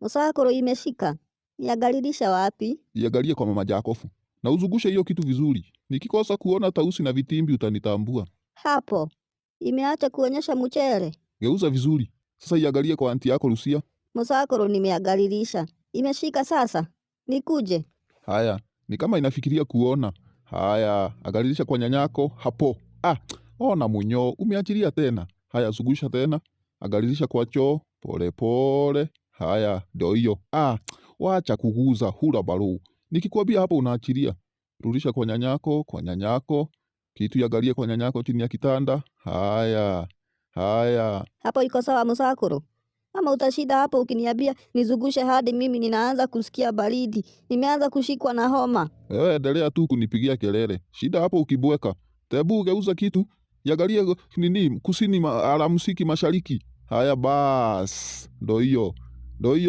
Musakuru, imeshika. Niangalilisha wapi? Iangalie kwa mama Jakofu na uzungushe hiyo kitu vizuri. Nikikosa kuona tausi na vitimbi utanitambua. Hapo. Imeacha kuonyesha mchele. Geuza vizuri. Sasa iangalie kwa anti yako Lucia. Musakuru, nimeangalilisha. Imeshika sasa. Nikuje. Haya, ni kama inafikiria kuona. Haya, angalilisha kwa nyanyako hapo. Ah, ona munyoo, umeachilia tena. Haya, zungusha tena. Angalilisha kwa choo pole pole. Haya, ndio hiyo. Ah, wacha kuguza hula baru. Nikikwambia hapo unaachilia. Rudisha kwa nyanyako, kwa nyanyako. Kitu iangalie kwa nyanyako chini ya kitanda. Haya, haya. Hapo iko sawa Musakuru? Ama utashida hapo ukiniambia nizungushe hadi mimi ninaanza kusikia baridi. Nimeanza kushikwa na homa. Wewe endelea tu kunipigia kelele. Shida hapo ukibweka. Tebu geuza kitu. Iangalie nini kusini alamsiki mashariki. Haya bas. Ndo hiyo. Ndo hiyo.